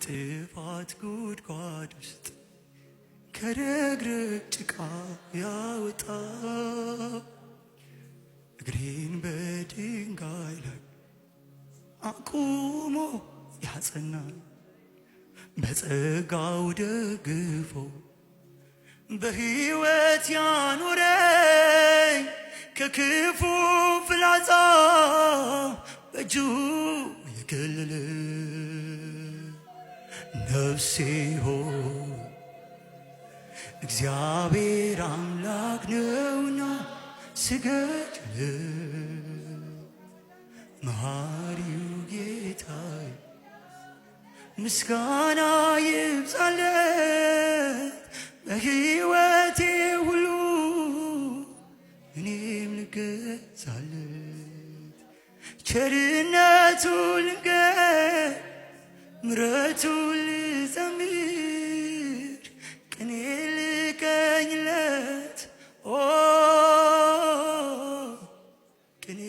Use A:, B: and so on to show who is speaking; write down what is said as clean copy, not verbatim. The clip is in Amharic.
A: ከጥፋት ጉድጓድ ውስጥ ከረግረግ ጭቃ ያወጣ፣ እግሬን በድንጋይ ላይ አቁሞ ያጸናል፣ በጸጋው ደግፎ በሕይወት ያኖረኝ፣ ከክፉ ፍላጻ በእጁ የከለለ። ነፍሴ ሆይ፣ እግዚአብሔር አምላክ ነውና ስገጅለት፣ መሐሪው ጌታዬ ምስጋና ይብዛለት። በሕይወቴ ሁሉ እኔም ልገዛለት፣ ቸርነቱ ልንገር፣ ምረቱ ልዘምር፣ ቅኔ ልቀኝለት፣ ኦ ቅኔ።